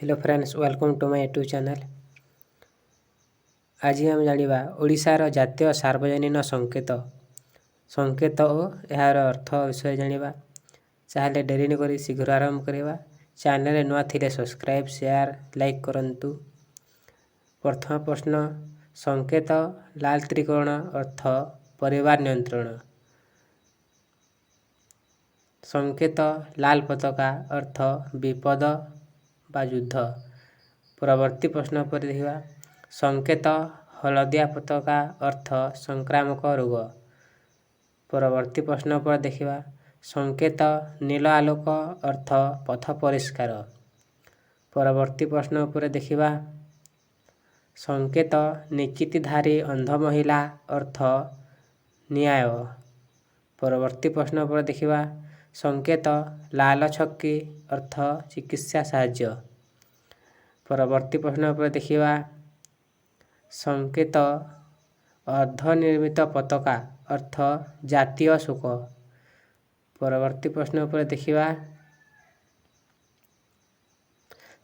Hello friends, welcome to my YouTube channel. ଆଜି ଆମେ ଜାଣିବା ଓଡ଼ିଶାର ଜାତୀୟ ସାର୍ବଜନୀନ ସଂକେତ ସଂକେତ ଓ ଏହାର ଅର୍ଥ ବିଷୟରେ ଜାଣିବା। ଚାହିଁଲେ ଡେରି ନକରି ଶୀଘ୍ର ଆରମ୍ଭ କରିବା। ଚ୍ୟାନେଲରେ ନୂଆ ଥିଲେ ସବସ୍କ୍ରାଇବ୍, ସେୟାର, ଲାଇକ୍ କରନ୍ତୁ। ପ୍ରଥମ ପ୍ରଶ୍ନ, ସଂକେତ ଲାଲ ତ୍ରିକୋଣ ଅର୍ଥ ପରିବାର ନିୟନ୍ତ୍ରଣ। ସଂକେତ ଲାଲ ପତାକା ଅର୍ଥ ବିପଦ ବା ଯୁଦ୍ଧ। ପରବର୍ତ୍ତୀ ପ୍ରଶ୍ନ ଉପରେ ଦେଖିବା। ସଂକେତ ହଳଦିଆ ପତାକା ଅର୍ଥ ସଂକ୍ରାମକ ରୋଗ। ପରବର୍ତ୍ତୀ ପ୍ରଶ୍ନ ଉପରେ ଦେଖିବା। ସଂକେତ ନୀଳ ଆଲୋକ ଅର୍ଥ ପଥ ପରିଷ୍କାର। ପରବର୍ତ୍ତୀ ପ୍ରଶ୍ନ ଉପରେ ଦେଖିବା। ସଂକେତ ନିକିତିଧାରୀ ଅନ୍ଧ ମହିଳା ଅର୍ଥ ନ୍ୟାୟ। ପରବର୍ତ୍ତୀ ପ୍ରଶ୍ନ ଉପରେ ଦେଖିବା। ସଂକେତ ଲାଲ ଛକି ଅର୍ଥ ଚିକିତ୍ସା ସାହାଯ୍ୟ। ପରବର୍ତ୍ତୀ ପ୍ରଶ୍ନ ଉପରେ ଦେଖିବା। ସଂକେତ ଅର୍ଦ୍ଧନିର୍ମିତ ପତାକା ଅର୍ଥ ଜାତୀୟ ଶୋକ। ପରବର୍ତ୍ତୀ ପ୍ରଶ୍ନ ଉପରେ ଦେଖିବା।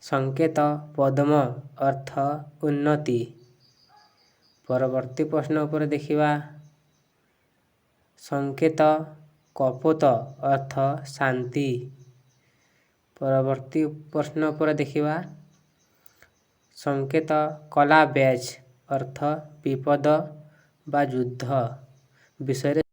ସଂକେତ ପଦ୍ମ ଅର୍ଥ ଉନ୍ନତି। ପରବର୍ତ୍ତୀ ପ୍ରଶ୍ନ ଉପରେ ଦେଖିବା। ସଂକେତ କପୋତ ଅର୍ଥ ଶାନ୍ତି। ପରବର୍ତ୍ତୀ ପ୍ରଶ୍ନ ଉପରେ ଦେଖିବା। ସଂକେତ କଳା ବ୍ୟାଜ୍ ଅର୍ଥ ବିପଦ ବା ଯୁଦ୍ଧ ବିଷୟରେ।